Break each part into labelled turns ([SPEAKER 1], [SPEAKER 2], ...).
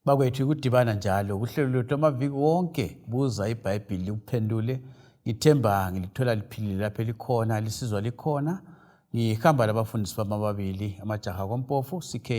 [SPEAKER 1] Bakwethu ukudibana njalo kuhlelo lwethu amaviki wonke buza iBhayibhili likuphendule. Ngithemba ngilithola liphilile lapho elikhona lisizwa likhona. Ngihamba labafundisi bami ababili amajaha kwaMpofu CK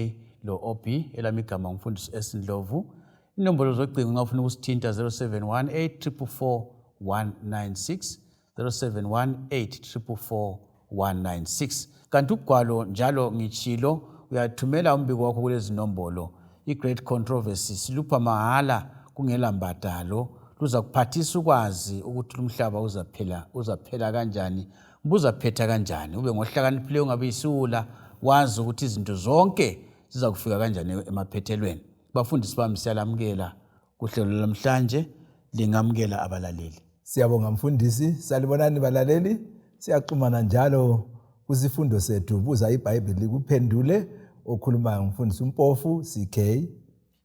[SPEAKER 1] lo OB elami igama ngumfundisi S Ndlovu. Inombolo zocingo nxa ufuna ukusithinta 0718 444 196 0718444196 kanti ugwalo njalo ngitshilo uyathumela umbiko wakho kulezi nombolo i-great controversy silupha mahala kungela mbadalo luzakuphathisa ukwazi ukuthi lumhlaba uzaphela uzaphela kanjani ubuzaphetha kanjani ube ngohlakaniphileyo ungabe yisiwula wazi ukuthi izinto zonke zizakufika kanjani emaphethelweni bafundisi bami siyalamukela kuhlelo lamhlanje lingamukela abalaleli
[SPEAKER 2] Siyabonga mfundisi, salibonani balaleli. Siyaxhumana njalo kusifundo sethu buza iBhayibheli likuphendule. Okhulumayo ngumfundisi uMpofu CK.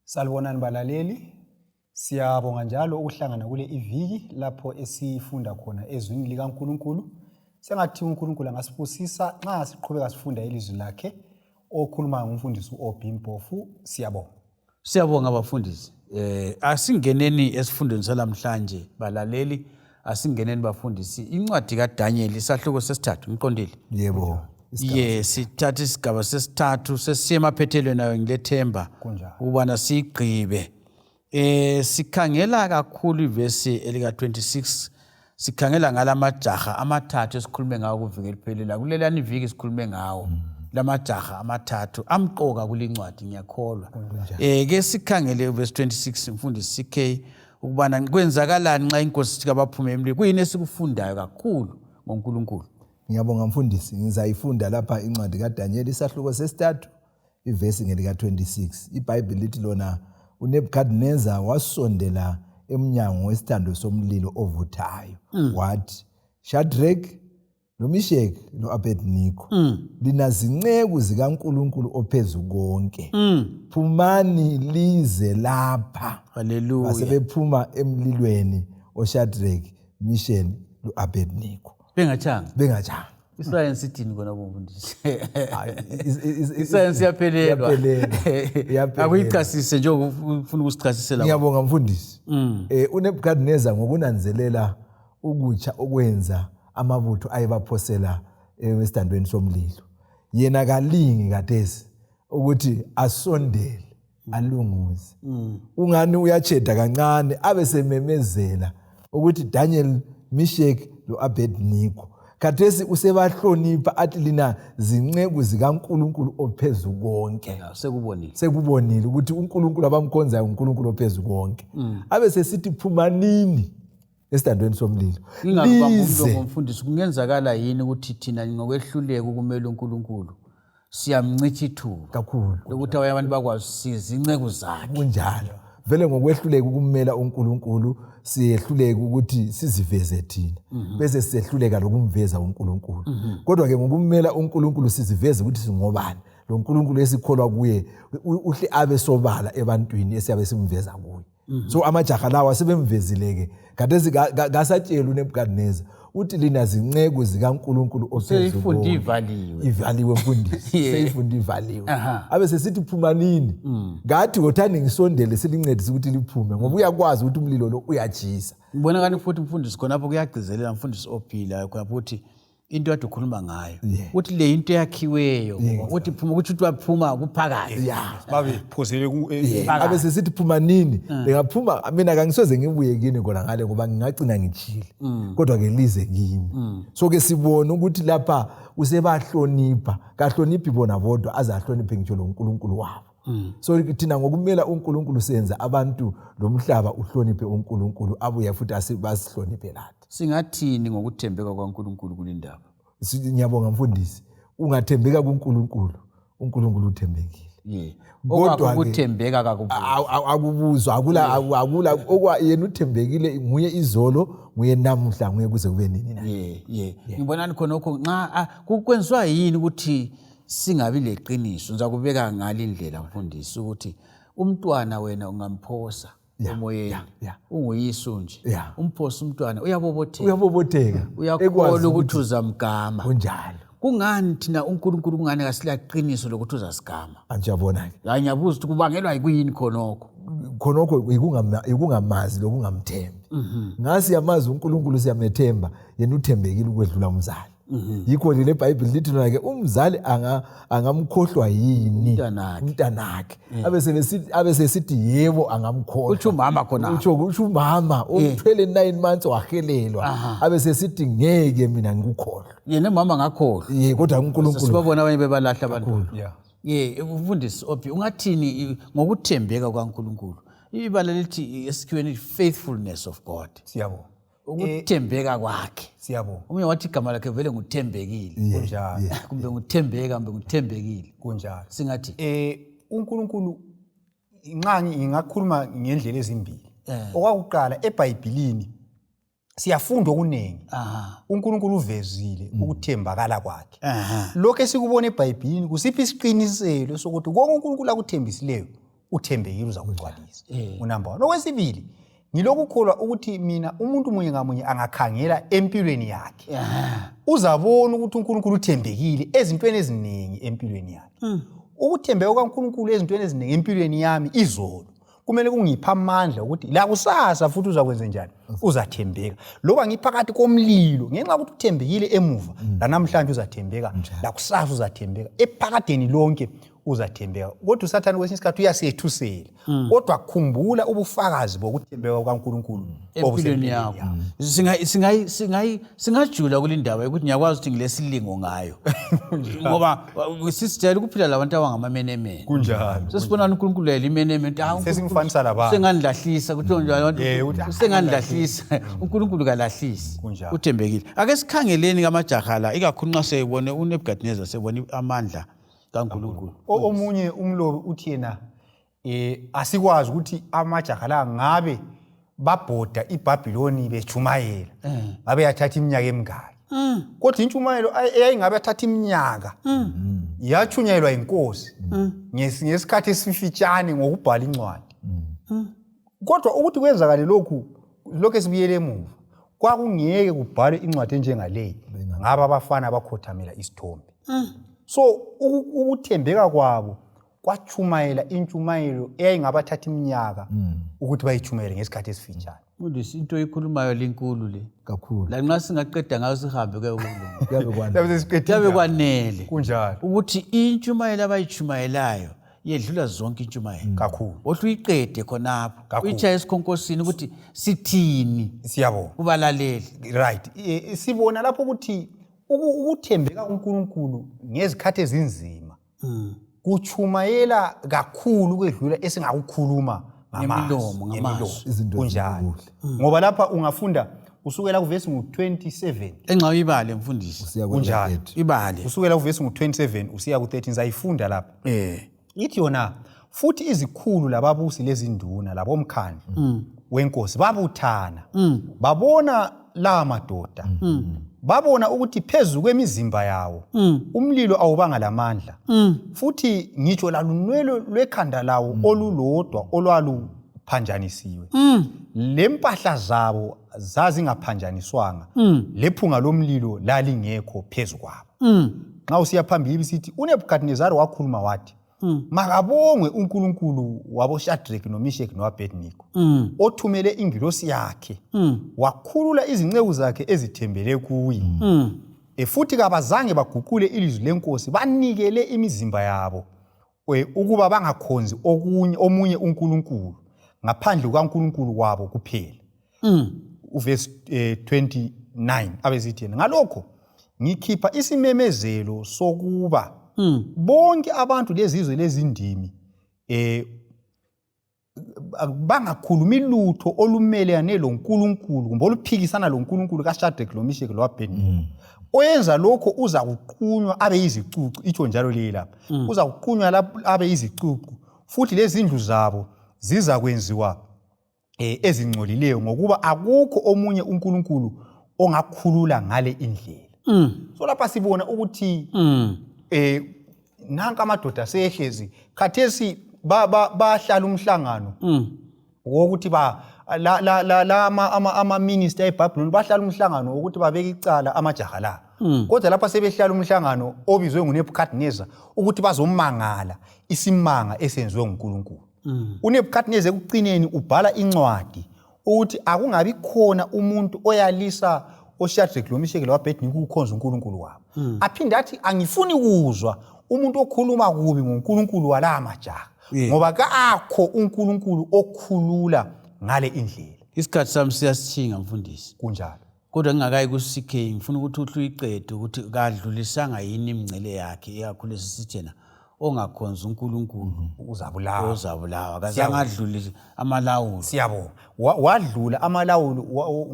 [SPEAKER 3] Salibonani balaleli. Siyabonga njalo ukuhlangana kule iviki lapho esifunda khona ezwini likaNkulunkulu. Sengathi uNkulunkulu angasibusisa nxa siqhubeka sifunda ilizwi lakhe. Okhulumayo ngumfundisi uOB Mpofu. Siyabonga.
[SPEAKER 1] Siyabonga bafundisi. Eh asingeneni esifundweni salamhlanje balaleli, asingeneni bafundisi. Incwadi kaDaniel isahluko sesithathu ngiqondile.
[SPEAKER 2] Yebo.
[SPEAKER 1] Ye sithatha isigaba sesithathu sesiye emaphethelweni nayo ngilethemba ukubana siyigqibe. Eh sikhangela kakhulu ivesi elika 26 sikhangela ngalamajaha amathathu esikhulume ngawo kuviki eliphelile kulelani iviki sikhulume ngawo mm. lamajaha amathathu amqoka kulincwadi ngiyakholwa eh ke sikhangele verse 26 mfundisi CK ukubana kwenzakalani nxa inkosi sithi kabaphume emlilweni kuyini esikufundayo kakhulu ngoNkulunkulu
[SPEAKER 2] ngiyabonga mfundisi ngizayifunda lapha incwadi kaDaniel isahluko sesithathu ivesi ngelika-26 ibhayibhili lithi lona unebukadineza wasondela emnyango wesithando somlilo ovuthayo mm. wathi shadrack nomishek no-abednego mm. lina zinceku zikankulunkulu ophezu konke mm. phumani lize lapha
[SPEAKER 1] haleluya
[SPEAKER 2] basebephuma emlilweni oshadrack mishek lo-abednego
[SPEAKER 1] bengatshanga
[SPEAKER 2] bengatshanga
[SPEAKER 1] isayensi ithini kona kumfundisi isayensi iyaphelelwa akuyichasise njengoba ufuna ukusichasisela
[SPEAKER 2] ngiyabonga mfundisi mm. eh uNebukadnezar ngokunanzelela ukutsha okwenza amabutho ayebaphosela eh, esithandweni somlilo yena kalingi kadesi ukuthi asondele alunguze mm. ungani uyacheda kancane abe sememezela ukuthi Daniel Mishek lo-Abednego khathesi usebahlonipha athi lina zinceku zikaNkulunkulu ophezu konke
[SPEAKER 1] sekubonile
[SPEAKER 2] sekubonile ukuthi uNkulunkulu abamkhonzayo uNkulunkulu ophezu konke mm. abe sesithi phumanini esithandweni somlilo
[SPEAKER 1] lize mfundisi kungenzakala yini ukuthi thina ngokwehluleka ukumela uNkulunkulu siyamncitha ithuba
[SPEAKER 2] kakhulu
[SPEAKER 1] lokuthi abanye abantu bakwazi siza inceku zakhe
[SPEAKER 2] kunjalo vele ngokwehluleka ukumela uNkulunkulu siyehluleka ukuthi siziveze thina mhm. bese sisehluleka lokumveza uNkulunkulu mhm. kodwa ke ngokumela uNkulunkulu siziveze ukuthi singobani lo nkulunkulu esikholwa kuye uhle abe sobala ebantwini esiyabe simveza kuye Mm -hmm. so amajaha lawa sebemvezile-ke khathesi kasatsheli unebukadineza uthi lina zinceku zikankulunkulu
[SPEAKER 1] oseyifunde ivaliwe
[SPEAKER 2] ivaliwe mfundisi seyifunde ivaliwe abe sesithi phumanini mm. ngathi wothani ngisondele silincedise ukuthi liphume ngoba uyakwazi ukuthi umlilo lo uyajisa
[SPEAKER 1] ngibona kani futhi mfundisi khonapho kuyagcizelela mfundisi ophilayo khonapho ukuthi into kade ukhuluma ngayo uthi le into eyakhiweyo uthi phuma ukuthi uthi waphuma kuphakathi
[SPEAKER 2] yeah
[SPEAKER 3] babephosele ku
[SPEAKER 2] eh, abe sesithi phuma nini mm. bengaphuma mina kangisoze ngibuye kini khona ngale ngoba ngingagcina ngitshile mm. kodwa ke lize kimi mm. so ke sibona ukuthi lapha usebahlonipha kahloniphi bona bodwa aze ahloniphe ngitsho lo nkulunkulu wabo Mm. So thina ngokumela uNkulunkulu senza abantu lomhlaba uhloniphe uNkulunkulu abuye futhi basihloniphe lathi.
[SPEAKER 1] Singathini ngokuthembeka kwaNkulunkulu kulindaba?
[SPEAKER 2] Ngiyabonga mfundisi. Ungathembeka kuNkulunkulu, uNkulunkulu uthembekile.
[SPEAKER 1] Yeah. Kodwa ukuthembeka
[SPEAKER 2] kakubuzwa. Akubuzwa, akula akula okwa yena uthembekile nguye izolo, nguye namuhla, nguye kuze kube nini
[SPEAKER 1] na. Yeah, yeah. Ngibonani khonokho nxa kwenziwa yini ukuthi singabi leqiniso ngizakubeka ngale indlela mfundisi ukuthi umntwana wena ungamphosa emoyeni yeah, yeah. unguyisu nje yeah. umphosa umntwana uyabobotheka
[SPEAKER 2] uyabobotheka
[SPEAKER 1] uyakholwa ukuthi uzamgama
[SPEAKER 2] kunjalo
[SPEAKER 1] Kungani thina uNkulunkulu kungani kasilaqiniso lokuthi uzasigama?
[SPEAKER 2] Anjabona-ke.
[SPEAKER 1] Hayi, ngiyabuza ukuthi kubangelwa yikuyini khonokho?
[SPEAKER 2] Khonokho yikungamazi lokungamthembi. Nga siyamazi uNkulunkulu, siyamethemba, yena uthembekile ukwedlula umzali. Yikho nje lebhayibhili lithi lona-ke umzali angamkhohlwa yini
[SPEAKER 1] Umntanakhe.
[SPEAKER 2] Umntanakhe, abe sesithi yebo, angamkhohlwa.
[SPEAKER 1] Utsho umama khona.
[SPEAKER 2] Utsho umama omthwele 9 months wahelelwa, abe sesithi ngeke mina ngikukhohlwe.
[SPEAKER 1] Yena umama ngakhohlwa.
[SPEAKER 2] Ye, kodwa uNkulunkulu
[SPEAKER 1] Sibabona abanye bebalahla abantu. Ye, umfundisi Ophi, ungathini ngokuthembeka kukaNkulunkulu? Ibala lithi esikhiweni faithfulness of God.
[SPEAKER 3] Siyabonga.
[SPEAKER 1] Ukuthembeka kwakhe.
[SPEAKER 3] Siyabonga.
[SPEAKER 1] Omunye wathi igama lakhe vele nguthembekile.
[SPEAKER 3] Kunjalo.
[SPEAKER 1] Kumbe nguthembeka, kumbe nguthembekile.
[SPEAKER 3] Kunjalo.
[SPEAKER 1] Singathi
[SPEAKER 3] UNkulunkulu, nxa ngingakhuluma ngendlela ezimbili. Okwakuqala, eBhayibhilini siyafunda okuningi. UNkulunkulu uvezile ukuthembakala kwakhe. Lokho esikubona eBhayibhilini kusiphi isiqiniselo sokuthi konke uNkulunkulu akuthembisileyo uthembekile, uzakugcwalisa. Unumber 1. Okwesibili, ngilokukholwa ukuthi mina umuntu munye ngamunye angakhangela empilweni yakhe, uzabona ukuthi uNkulunkulu uthembekile ezintweni eziningi empilweni yakhe. Ukuthembeka kukaNkulunkulu ezintweni eziningi empilweni yami izolo kumele kungipha amandla ukuthi la kusasa futhi uzakwenze njani, uzathembeka loba ngiphakathi komlilo. Ngenxa yokuthi uthembekile emuva, lanamhlanje uzathembeka, lakusasa uzathembeka, ephakadeni lonke uzathembeka. Kodwa uSathane kwesinye isikhathi uyasethusela, kodwa khumbula ubufakazi bokuthembeka kukaNkulunkulu
[SPEAKER 1] empilweni
[SPEAKER 3] obusempilweni
[SPEAKER 1] yakho.
[SPEAKER 3] yakho.
[SPEAKER 1] Singajula kule ndaba yokuthi ngiyakwazi ukuthi ngilesilingo ngayo, ngoba sisijayele ukuphila labantu abangamamenemene.
[SPEAKER 3] Kunjalo.
[SPEAKER 1] Sesibonani uNkulunkulu yena imenemene. Ah, uNkulunkulu
[SPEAKER 3] Sesimfanisa labantu.
[SPEAKER 1] Senganilahlisa, kuthiwa njalo abantu.
[SPEAKER 3] Ukuthi, ah,
[SPEAKER 1] Senganilahlisa, uNkulunkulu kalahlisi.
[SPEAKER 3] Kunjalo.
[SPEAKER 1] Uthembekile. Ake sikhangeleni kamajaha la, ikakhulu nxa sebone uNebukadnezar sebone amandla kaNkulunkulu.
[SPEAKER 3] Omunye umlobi uthi yena asikwazi ukuthi amajaha la ngabe babhoda iBhabhiloni bechumayela, ngabe yathatha iminyaka emingaki, kodwa intshumayelo eyayingabe yathatha iminyaka yachunyayelwa inkosi ngesikhathi esifitshane ngokubhala incwadi. Kodwa ukuthi kwenzakale lokhu, lokhu esibuyele emuva, kwakungeke kubhalwe incwadi enjengaleyi ngaba abafana abakhothamela isithombe. So ukuthembeka kwabo kwachumayela intshumayelo eyayingabathatha iminyaka ukuthi bayichumayele ngesikhathi esifitshane.
[SPEAKER 1] Mfundisi, into oyikhulumayo linkulu le.
[SPEAKER 2] Kakhulu.
[SPEAKER 1] Lanxa singaqeda ngayo sihambe, kuyabe kulungile.
[SPEAKER 2] Kuyabe kwanele.
[SPEAKER 3] Kuyabe sesiqedile.
[SPEAKER 1] Kuyabe kwanele.
[SPEAKER 3] Kunjalo.
[SPEAKER 1] Ukuthi intshumayelo abayitshumayelayo yedlula zonke intshumayelo.
[SPEAKER 3] Kakhulu.
[SPEAKER 1] Ohle uyiqede khonapho.
[SPEAKER 3] Kakhulu.
[SPEAKER 1] Uyitshaye esikhonkosini ukuthi sithini
[SPEAKER 3] Siyabonga.
[SPEAKER 1] kubalaleli.
[SPEAKER 3] Right. Sibona lapho ukuthi ukuthembeka kuNkulunkulu ngezikhathi ezinzima kuchumayela kakhulu ukwedlula esingakukhuluma ngamazwi,
[SPEAKER 1] Ngemilomo, ngamazwi.
[SPEAKER 2] Izinto
[SPEAKER 3] Kunjalo.
[SPEAKER 2] ezikuhle.
[SPEAKER 3] Ngoba lapha ungafunda kusukela kuvesi ngu-27.
[SPEAKER 1] Enxa uyibale, mfundisi.
[SPEAKER 2] Usiya
[SPEAKER 3] Kunjalo.
[SPEAKER 2] kwela-30.
[SPEAKER 1] Ibale.
[SPEAKER 3] Kusukela kuvesi ngu-27 usiya ku-13, sayifunda lapha. Ithi yona, futhi izikhulu lababusi lezinduna labomkhandlu wenkosi babuthana, babona la madoda, babona ukuthi phezu kwemizimba yawo umlilo awubanga lamandla, futhi ngitsho lalunwele lwekhanda lawo olulodwa olwaluphanjanisiwe, lempahla zabo zazingaphanjaniswanga, lephunga lomlilo lalingekho phezu kwabo. Nxa usiya phambili ibisithi uNebukadinezari wakhuluma wathi, makabongwe uNkulunkulu waboShadrach noMishek noAbednego, othumele ingilosi yakhe wakhulula izinceku zakhe ezithembele kuye. Futhi kabazange baguqule ilizwi lenkosi, banikele imizimba yabo ukuba bangakhonzi okunye omunye uNkulunkulu ngaphandle kukaNkulunkulu kwabo kuphela. Uvesi 29 abesithi yena, ngalokho ngikhipha isimemezelo sokuba bonke abantu lezizwe lezindimi bangakhulumi lutho olumelane loNkulunkulu kumbe oluphikisana loNkulunkulu kaShadrach loMishek loAbednego. Oyenza lokho uza kuqunywa abe yizicucu. Itsho njalo leyi lapha, uza kuqunywa lapho abe yizicucu, futhi lezindlu zabo zizakwenziwa ezingcolileyo, ngokuba akukho omunye uNkulunkulu ongakhulula ngale indlela. So lapha sibona ukuthi nanka amadoda sehlezi khathesi bahlala umhlangano wokuthi ba la la la la ama ama ama minister eBhabhiloni bahlala umhlangano wokuthi babeke icala amajaha la. Kodwa lapha sebehlala umhlangano obizwe nguNebukadnezar ukuthi bazomangala isimanga esenziwe nguNkulunkulu. UNebukadnezar ekucineni ubhala incwadi ukuthi akungabi khona umuntu oyalisa oShadrach loMisheki loAbednego ukukhonza uNkulunkulu wabo. Aphinde athi angifuni kuzwa umuntu okhuluma kubi ngoNkulunkulu wala majaha ngoba kakho uNkulunkulu okhulula ngale indlela.
[SPEAKER 1] Isikhathi sami siyasithinga mfundisi.
[SPEAKER 3] Kunjalo.
[SPEAKER 1] Kodwa ngingakayi ku-CK ngifuna ukuthi uhle uyiqede ukuthi kadlulisanga yini imingcele yakhe ikakhulu esisithena ongakhonzi uNkulunkulu
[SPEAKER 3] uzabulawa.
[SPEAKER 1] Uzabulawa kazange adlulise amalawulo.
[SPEAKER 3] Siyabonga. Wadlula amalawulo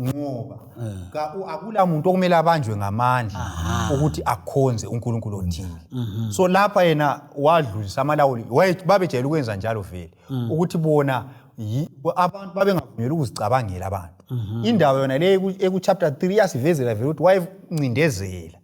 [SPEAKER 3] ngoba akula muntu okumele abanjwe ngamandla ukuthi akhonze uNkulunkulu othile. So lapha yena wadlulisa amalawulo, babejayele ukwenza njalo vele ukuthi bona abantu babengavunyelwa ukuzicabangela abantu. Indaba yona le eku-chapter 3 iyasivezela vele ukuthi wayencindezela.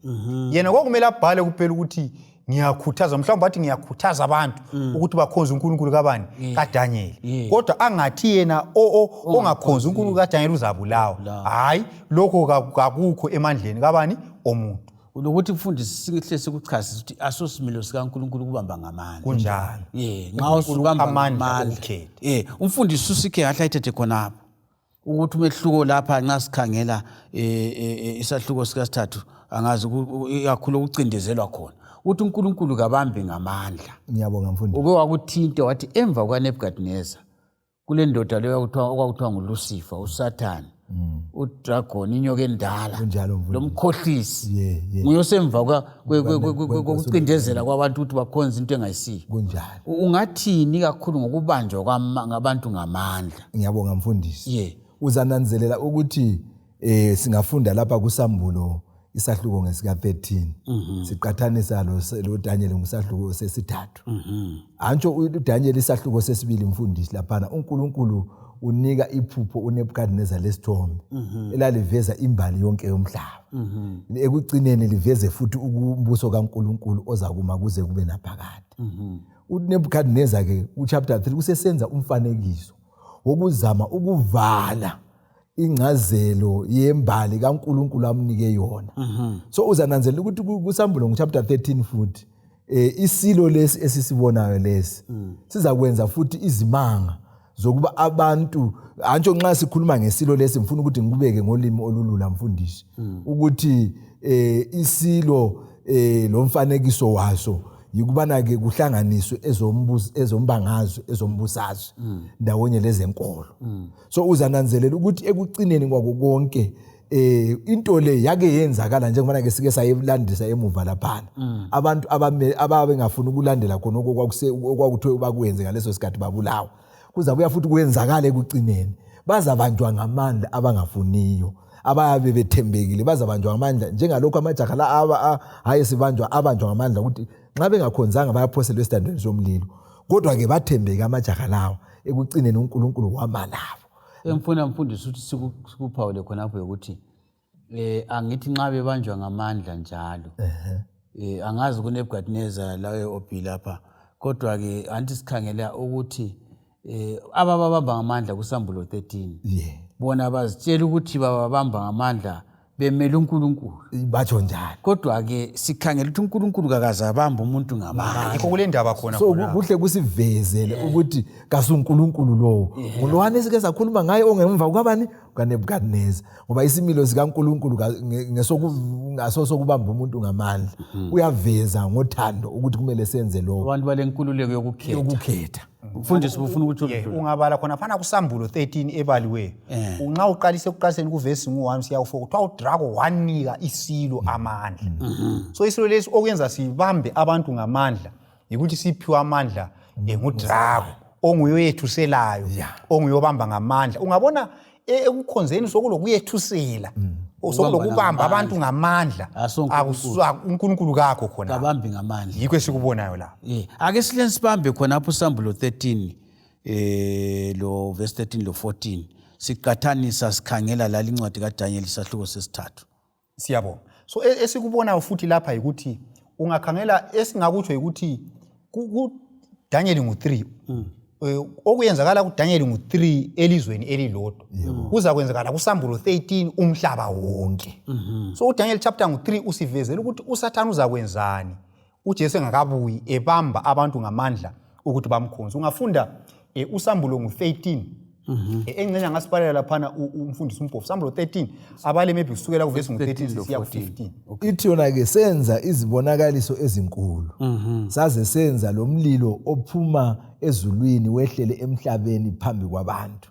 [SPEAKER 3] Yena kwakumele abhale kuphela ukuthi ngiyakhuthaza, mhlawumbe athi ngiyakhuthaza abantu ukuthi bakhonze uNkulunkulu kabani? KaDaniel. Kodwa angathi yena ongakhonzi uNkulunkulu kaDaniel uzabulawa. Hayi, lokho kakukho emandleni kabani? Omuntu.
[SPEAKER 1] Lokuthi mfundisi sihle sikuchasisa ukuthi asosimilo sikaNkulunkulu ukubamba ngamandla.
[SPEAKER 3] Kunjalo.
[SPEAKER 1] Nxa usubamba ngamandla. Umfundisi usikhe kahle ayithethe khonapho ukuthi umehluko lapha nxa sikhangela isahluko sikasithathu angazi ikakhulu ukucindezelwa khona ukuthi uNkulunkulu kabambi ngamandla.
[SPEAKER 2] Ngiyabonga mfundisi.
[SPEAKER 1] Uke wakuthinta wathi emva kukaNebukadnezar kule ndoda leyo okwakuthiwa nguLucifer, uSathane, udragon, inyoka endala, lomkhohlisi, nguye osemva kokucindezela kwabantu ukuthi bakhonze into engayisiyo.
[SPEAKER 2] Kunjalo.
[SPEAKER 1] Ungathini kakhulu ngokubanjwa ngabantu ngamandla?
[SPEAKER 2] Ngiyabonga mfundisi. Uzananzelela ukuthi singafunda lapha kusambulo isahluko ngesika 13 siqathanisa lo Daniel ngusahluko sesithathu. Antsho uDaniel isahluko sesibili mfundisi laphana uNkulunkulu unika iphupho uNebukadnezar lesithombe elaliveza imbali yonke yomhlaba. Ekucineni liveze futhi umbuso kaNkulunkulu ozakuma kuze kube naphakade. uNebukadnezar ke kuchapter 3 usesenza umfanekiso wokuzama ukuvala ingcazelo yembali kaNkulunkulu amnike yona. So uzananzelela ukuthi kusambulo ngochapter 13 futhi isilo lesi esisibonayo lesi sizakwenza futhi izimanga zokuba abantu antsho nxa sikhuluma ngesilo lesi ngifuna ukuthi ngikubeke ngolimi olulula mfundisi ukuthi isilo lomfanekiso waso yikubana ke kuhlanganiswe ezombangazwe ezombusazwe ndawonye lezenkolo. So uzananzelela ukuthi ekucineni kwako konke into le yake yenzakala njengoba ke sike sayilandisa emuva laphana. Abantu ababengafuni ukulandela khona okwakuthiwe bakwenze ngaleso sikhathi babulawa. Kuzabuya futhi kwenzakala ekucineni. Bazabanjwa ngamandla abangafuniyo, abayabe bethembekile bazabanjwa ngamandla njengalokho amajaha la hayi sibanjwa abanjwa ngamandla ukuthi nxa bengakhonzanga bayaphoselwa esithandweni somlilo. Kodwa ke bathembeke amajaha lawa ekucineni uNkulunkulu wama labo.
[SPEAKER 1] Engifuna mfundisi ukuthi sikuphawule khonapho ukuthi angithi nxa bebanjwa ngamandla njalo angazi kuNebukadnezar lawe obi lapha, kodwa ke anti sikhangela ukuthi abababamba ngamandla kusambulo 13 bona bazitshela ukuthi bababamba ngamandla bemele uNkulunkulu,
[SPEAKER 2] batsho njalo.
[SPEAKER 1] Kodwa ke sikhangela ukuthi uNkulunkulu kakaze abambe umuntu ngamandla.
[SPEAKER 3] Yikho kule ndaba khona.
[SPEAKER 2] So kuhle kusivezele ukuthi kasuNkulunkulu lowo ngulowani esike sakhuluma ngaye ongemva kwabani kaNebukadnezar, ngoba isimilo sikaNkulunkulu ngesokubamba umuntu ngamandla. Uyaveza ngothando ukuthi kumele senze lokho.
[SPEAKER 1] Abantu balenkululeko yokukhetha. Mfundisi ufuna ukuthi
[SPEAKER 3] ungabala khona phana kusambulo 13 ebaliweyo. Unxa uqalise ekuqaliseni kuvesi ngu-1 siya ku-4 kuthiwa uDrago wanika isilo amandla. So isilo lesi okwenza sibambe abantu ngamandla yikuthi siphiwe amandla nguDrago onguye oyethuselayo, onguyobamba ngamandla. Ungabona ekukhonzeni sokulokuyethusela, sokulokubamba abantu ngamandla, uNkulunkulu kakho khona.
[SPEAKER 1] Kabambi ngamandla.
[SPEAKER 3] Yikho esikubonayo la.
[SPEAKER 1] Ake sileni sibambe khonapho usambulo 13 lo verse 13 lo 14 siqathanisa sikhangela lali incwadi kaDaniel isahluko sesithathu.
[SPEAKER 3] Siyabonga. So esikubonayo futhi lapha yikuthi ungakhangela esingakutsho yikuthi kuDaniel ngu-3 Okuyenzakala kuDaniel ngu-3 elizweni elilodwa kuzakwenzakala kuSambulo 13 umhlaba wonke. So uDaniel chapter ngu-3 usivezela ukuthi uSathane uzakwenzani uJesu engakabuyi, ebamba abantu ngamandla ukuthi bamkhonze. Ungafunda uSambulo ngu-13, engxenye angasibalela laphana umfundisi uMpofu, Sambulo 13, abale maybe kusukela kuvesi ngu-13 sisiya ku-15.
[SPEAKER 2] Ithi yona-ke, senza izibonakaliso ezinkulu, saze senza lo mlilo ophuma ezulwini wehlele emhlabeni phambi kwabantu,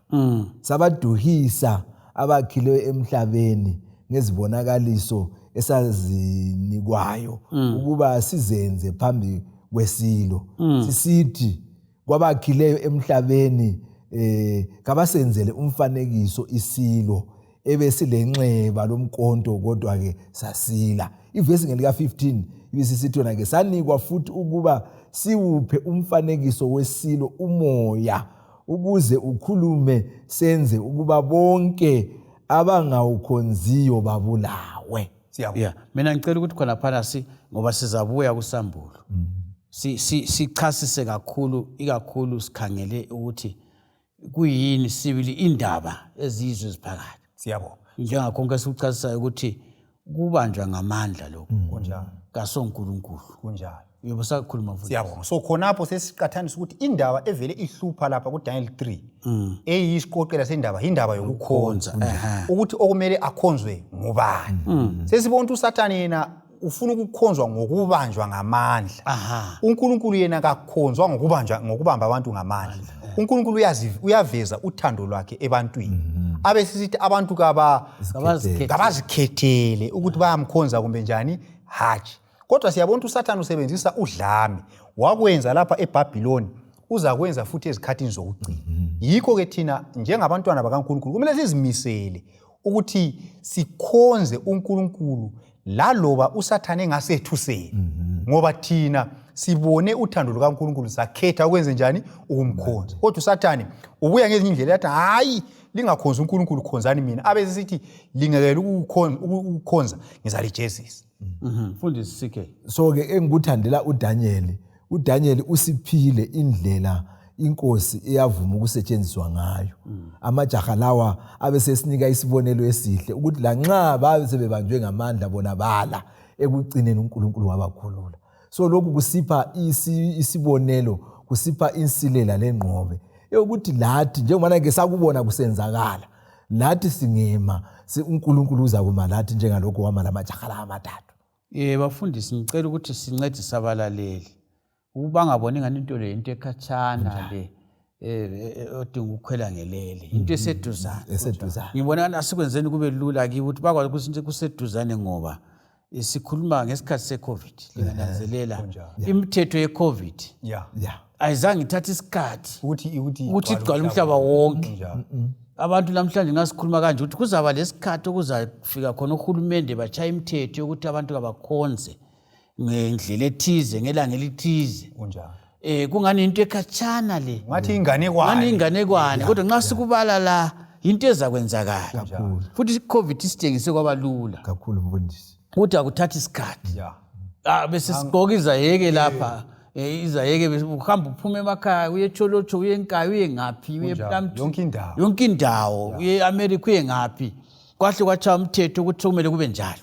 [SPEAKER 2] sabaduhisa abakhileyo emhlabeni ngezibonakaliso esazinikwayo ukuba sizenze phambi kwesilo, sisithi kwabakhileyo emhlabeni, kabasenzele umfanekiso isilo ebesilenxeba lomkonto, kodwa ke sasila. Ivesi ngelika 15 ibisisithi yona ke, sanikwa futhi ukuba siwuphe umfanekiso wesilo umoya ukuze ukhulume, senze ukuba bonke abangawukhonziyo babulawe.
[SPEAKER 3] Siyabonga.
[SPEAKER 1] Yeah, mina ngicela ukuthi khonaphana si ngoba sizabuya kuSambulo, sichasise kakhulu, ikakhulu sikhangele ukuthi kuyini sibili indaba ezizwe ziphakathi.
[SPEAKER 3] Siyabonga.
[SPEAKER 1] Njengakho konke esikuchasisayo ukuthi kubanjwa ngamandla lokhu
[SPEAKER 3] Kunjalo.
[SPEAKER 1] kasonkulunkulu.
[SPEAKER 3] Kunjalo.
[SPEAKER 1] Yebo, sakhuluma, mfundisi.
[SPEAKER 3] Siyabonga. So khonapho sesiqathanisa ukuthi indaba evele ihlupha lapha kuDaniel 3, eyisiqoqela sendaba, indaba yokukhonza, ukuthi okumele akhonzwe ngubani. Sesibona ukuthi uSathane yena ufuna ukukhonzwa ngokubanjwa ngamandla. UNkulunkulu yena kakhonzwa ngokubanjwa, ngokubamba abantu ngamandla. UNkulunkulu uyaveza uthando lwakhe ebantwini, abe sisithi abantu
[SPEAKER 1] Kabazikhethele.
[SPEAKER 3] Kabazikhethele ukuthi bayamkhonza kumbe njani. Hatshi, kodwa siyabona ukuthi uSathane usebenzisa udlame. Wakwenza lapha eBhabhiloni, uzakwenza futhi ezikhathini zokugcina. Yikho-ke thina njengabantwana bakaNkulunkulu kumele sizimisele ukuthi sikhonze uNkulunkulu laloba uSathane engasethuseli, ngoba thina sibone uthando lukaNkulunkulu, sakhetha ukwenze njani? Ukumkhonza. Kodwa uSathane ubuya ngezinye indlela, athi, "Hayi, lingakhonzi uNkulunkulu, khonzani mina." Abe sisithi, "Lingekele ukukhonza, ngizalijezisa."
[SPEAKER 1] Mfundisi CK.
[SPEAKER 2] So ke engikuthandela uDaniel, uDaniel usiphile indlela inkosi eyavuma ukusetshenziswa ngayo. Amajaha lawa abe sesinika isibonelo esihle ukuthi lanxa babe sebebanjwe ngamandla, bona bala, ekucineni uNkulunkulu wabakhulula. So lokhu kusipha isibonelo, kusipha insilela lengqobe yokuthi lathi njengobana ke sakubona kusenzakala, lathi singema, uNkulunkulu uzakuma lathi njengalokhu wama lamajaha la amathathu.
[SPEAKER 1] Bafundisi, ngicela ukuthi sincedise abalaleli ukuba bangaboni ngani into le into ekhatshana le, odinga ukukhwela ngelele, into eseduzane.
[SPEAKER 2] Eseduzane.
[SPEAKER 1] Ngibona ngani asikwenzeni kube lula kibo ukuthi bakwazi ukuthi kuseduzane, ngoba sikhuluma ngesikhathi se-COVID. Lingananzelela, imithetho ye-COVID ayizange ithathe isikhathi
[SPEAKER 3] ukuthi
[SPEAKER 1] ukuthi igcwale umhlaba wonke.
[SPEAKER 3] Kunjalo.
[SPEAKER 1] Abantu namhlanje ngasikhuluma kanje ukuthi kuzaba lesikhathi okuzafika khona uhulumende batshaya imithetho yokuthi abantu kabakhonze ngendlela ethize, ngelanga elithize.
[SPEAKER 3] Kunjalo.
[SPEAKER 1] Kungani into ekhatshana le?
[SPEAKER 3] Ngathi inganekwane.
[SPEAKER 1] Ngani inganekwane, kodwa nxa sikubala la, into ezakwenzakala. Futhi i-COVID isitshengise kwabalula
[SPEAKER 2] Kakhulu, mfundisi.
[SPEAKER 1] Ukuthi akuthathi isikhathi. Bese sigqoka izayeke lapha, izayeke, bese uhamba uphume emakhaya, uye eTsholotsho, uye eNkayi, uye ngaphi, uye
[SPEAKER 3] Kunjalo.
[SPEAKER 1] ePlumtree.
[SPEAKER 3] Yonke indawo.
[SPEAKER 1] Yonke indawo, uye e-America, uye ngaphi, kwahle kwatshaya umthetho ukuthi sokumele kube njalo.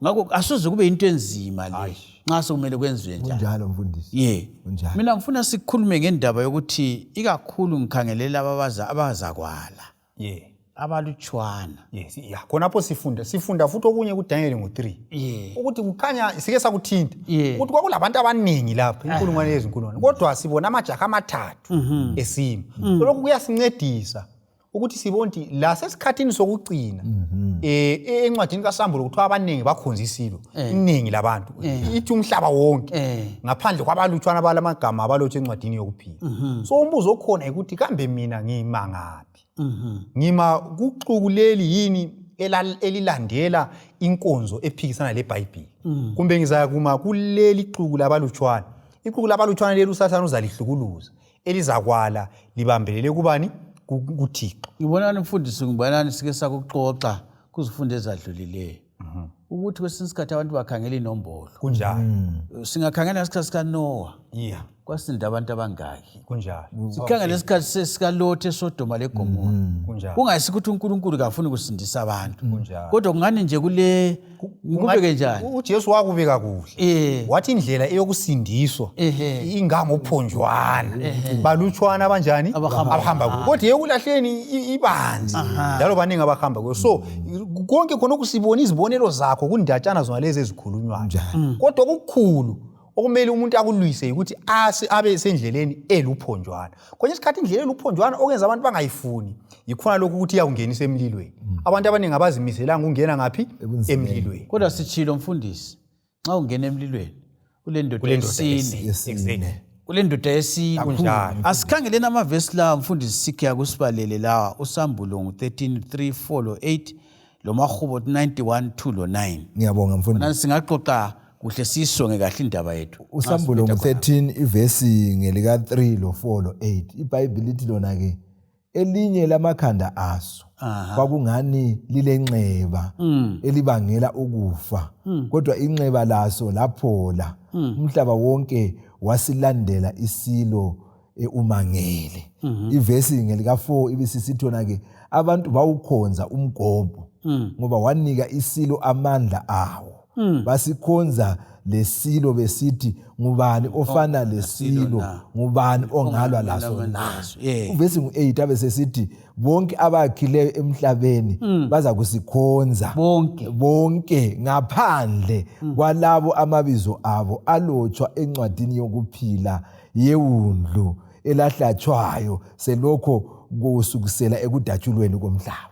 [SPEAKER 1] Ngakho asoze kube into enzima le nxa sokumele kwenziwe njalo.
[SPEAKER 2] Kunjalo, mfundisi.
[SPEAKER 1] Ye.
[SPEAKER 2] Kunjalo.
[SPEAKER 1] Mina ngifuna sikhulume ngendaba yokuthi ikakhulu ngikhangelela abazakwala, abalutshwana.
[SPEAKER 3] Yes, yeah. Khonapho sifunda futhi okunye kuDaniel ngo-3, ukuthi kukhanya sike sakuthinta ukuthi kwakulabantu abaningi lapha, inkulungwane yezinkulungwane, kodwa sibona amajaha amathathu esima. So lokhu kuyasincedisa ukuthi sibone ukuthi la sesikhathini sokugcina, encwadini kaSambulo kuthiwa abaningi bakhonza isilo, iningi labantu, ithi umhlaba wonke, ngaphandle kwabalutshwana balamagama abalotshwe encwadini yokuphila. So umbuzo okhona ukuthi kambe mina ngima ngaphi? Ngima kuxuku leli yini elilandela inkonzo ephikisana leBhayibhili, kumbe ngizakuma kuleli xuku labalutshwana? Ixuku labalutshwana leli uSathane uzalihlukuluza, elizakwala libambelele kubani? KuThixo.
[SPEAKER 1] Ngibonani, mfundisi, ngibonani sike sakuxoxa kuzifundo ezadlulileyo ukuthi kwesinye isikhathi abantu bakhangela inombolo.
[SPEAKER 3] Kunjalo.
[SPEAKER 1] Singakhangela ngesikhathi sikaNowa. Kwasinda abantu abangaki?
[SPEAKER 3] Kunjalo.
[SPEAKER 1] Sikhangele isikhathi sesikalothe eSodoma leGomora.
[SPEAKER 3] Kunjalo.
[SPEAKER 1] Kungayisi ukuthi uNkulunkulu kafuni kusindisa abantu.
[SPEAKER 3] Kunjalo.
[SPEAKER 1] Kodwa kungani nje kule ngikubeke njani?
[SPEAKER 3] UJesu wakubeka kuhle. Wathi indlela eyokusindiswa ingangophonjwana. Balutshwana abanjani?
[SPEAKER 1] Abahamba
[SPEAKER 3] kuyo. Kodwa eyokulahleni ibanzi. Njalo baningi abahamba kuyo. So konke khona okusibona izibonelo zakho kundatshana zona lezi ezikhulunywayo. Kodwa okukhulu okumele umuntu akulwise ukuthi abe sendleleni eluphonjwana. Kwenye isikhathi indlela eluphonjwana okwenza abantu bangayifuni yikhona lokhu ukuthi iyakungenisa emlilweni. Abantu abaningi abazimiselanga ukungena ngaphi? Emlilweni.
[SPEAKER 1] Kodwa sitshilo mfundisi, nxa ungena emlilweni kulendoda yesine.
[SPEAKER 2] Yesine.
[SPEAKER 1] Kulendoda yesine.
[SPEAKER 3] Kunjalo.
[SPEAKER 1] Asikhangeleni amavesi lawa mfundisi sikhe kusibalele lawa uSambulo ngu-13 3 4 lo 8 loMahubo 91 2 lo 9.
[SPEAKER 2] Ngiyabonga mfundisi.
[SPEAKER 1] Nani singaxoxa kuhle siyisonge kahle indaba yethu.
[SPEAKER 2] USambulo ngu-13 ivesi ngelika 3 lo 4 lo 8. IBhayibheli lithi lona ke elinye lamakhanda aso kwakungani lilenxeba elibangela ukufa, kodwa inxeba laso laphola. Umhlaba wonke wasilandela isilo umangele. Ivesi ngelika 4 ibisisithi yona ke abantu bawukhonza umgobho ngoba wanika isilo amandla awo. Basikhonza lesilo besithi ngubani ofana lesilo, ngubani ongalwa laso na? Uvesi ngu-8 abe sesithi bonke abakhileyo emhlabeni baza kusikhonza bonke ngaphandle kwalabo amabizo abo alotshwa encwadini yokuphila yewundlu elahlatshwayo selokho kusukisela ekudatshulweni komhlaba.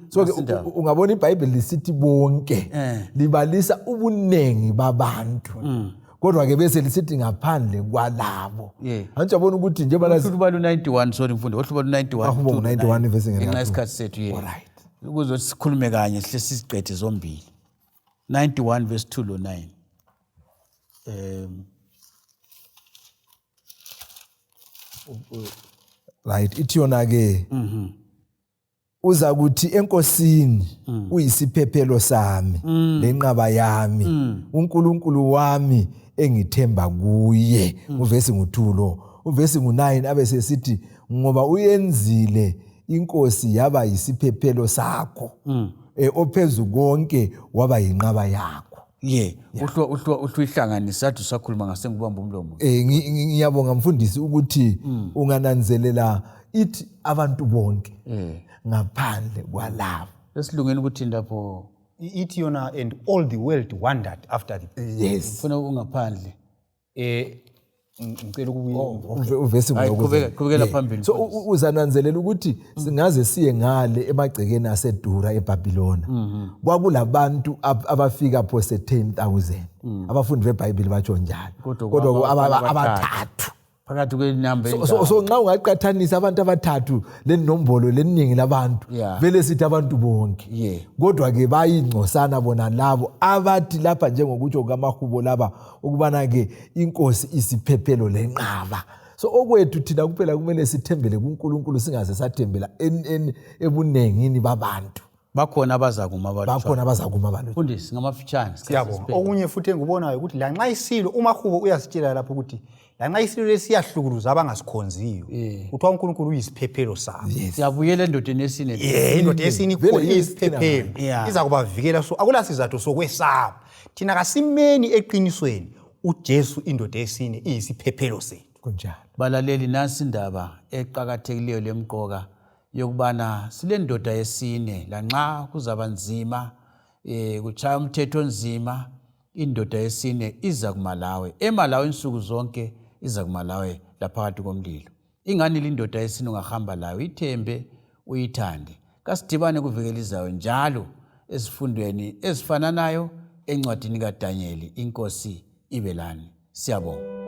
[SPEAKER 2] So ke ungabona iBhayibheli lisithi bonke libalisa ubuningi babantu, kodwa ke bese lisithi ngaphandle kwalabo. Antsho yabona ukuthi njengoba
[SPEAKER 1] Uhluba lu-91, sorry mfundi, uhluba lu-91.
[SPEAKER 2] Mahubo ngu-91 ivesi
[SPEAKER 1] Ngenxa
[SPEAKER 2] ngelika
[SPEAKER 1] yesikhathi sethu, ye.
[SPEAKER 2] Alright.
[SPEAKER 1] Ukuze sikhulume kanye sihle siziqede zombili. 91 verse 2 lo 9.
[SPEAKER 2] Right, ithi yona ke uza kuthi enkosini uyisiphephelo sami lenqaba yami, uNkulunkulu wami engithemba kuye. Uvesi ngu-2 lo. Uvesi ngu-9 abe sesithi ngoba uyenzile inkosi yaba yisiphephelo sakho, ophezu konke waba yinqaba yakho.
[SPEAKER 1] Ye, uhlu ihlanganisa athi usakhuluma ngasengubamba umlomo.
[SPEAKER 2] Ngiyabonga mfundisi ukuthi ungananzelela ithi abantu bonke ngaphandle kwalabo.
[SPEAKER 1] Esilungeni ukuthi lapho
[SPEAKER 3] Ithi yona and all the world wondered after the
[SPEAKER 2] Yes.
[SPEAKER 1] Ufuna ungaphandle.
[SPEAKER 3] Ngicela ukubuya.
[SPEAKER 2] Uvesi
[SPEAKER 1] Hayi, qhubekela phambili,
[SPEAKER 2] So
[SPEAKER 1] mfundisi.
[SPEAKER 2] Uzananzelela ukuthi singaze siye ngale emagcekeni aseDura eBhabhilona, kwakulabantu abafika phose 10,000, abafundi beBhayibheli batsho njalo,
[SPEAKER 1] Kodwa
[SPEAKER 2] kodwa
[SPEAKER 1] abathathu.
[SPEAKER 2] Abathathu
[SPEAKER 1] Phakathi kwenamba
[SPEAKER 2] So nxa ungaqathanisa abantu abathathu lenombolo leningi labantu, vele sithi abantu bonke, kodwa ke bayingcosana bona labo abathi lapha njengokutsho kukaMahubo laba ukubana ke inkosi isiphephelo lenqaba. So okwethu thina kuphela kumele sithembele kuNkulunkulu, singaze sathembela ebunengini babantu.
[SPEAKER 1] Bakhona abazakuma abalutshwana.
[SPEAKER 2] Bakhona abazakuma abalutshwana.
[SPEAKER 1] Mfundisi, ngamafitshane, isikhathi
[SPEAKER 3] Siyabonga.
[SPEAKER 1] sesiphele.
[SPEAKER 3] Okunye futhi engikubonayo ukuthi lanxa isilo, uMahubo uyasitshela lapho ukuthi lanxa isilo lesi siyahlukuluza abangasikhonziyo, kuthiwa uNkulunkulu uyisiphephelo sabo.
[SPEAKER 1] Siyabuyela endodeni yesine.
[SPEAKER 3] Ye, indoda yesine
[SPEAKER 2] Vele
[SPEAKER 3] ikhona,
[SPEAKER 2] iyisithina.
[SPEAKER 3] iyisiphephelo. Iza kubavikela, so akula sizathu sokwesaba. Thina kasimeni eqinisweni, uJesu indoda yesine iyisiphephelo sethu.
[SPEAKER 2] Kunjalo.
[SPEAKER 1] Balaleli, nansi indaba eqakathekileyo lemqoka yokubana silendoda yesine, lanxa kuzaba nzima, kuchaya umthetho onzima, indoda yesine iza kumalawe, emalawe insuku zonke, iza kumalawe laphakathi komlilo. Ingani lindoda yesine ungahamba layo, ithembe, uyithande. Kasidibane kuviki elizayo njalo ezifundweni ezifananayo encwadini kaDanyeli. Inkosi ibe lani. Siyabonga.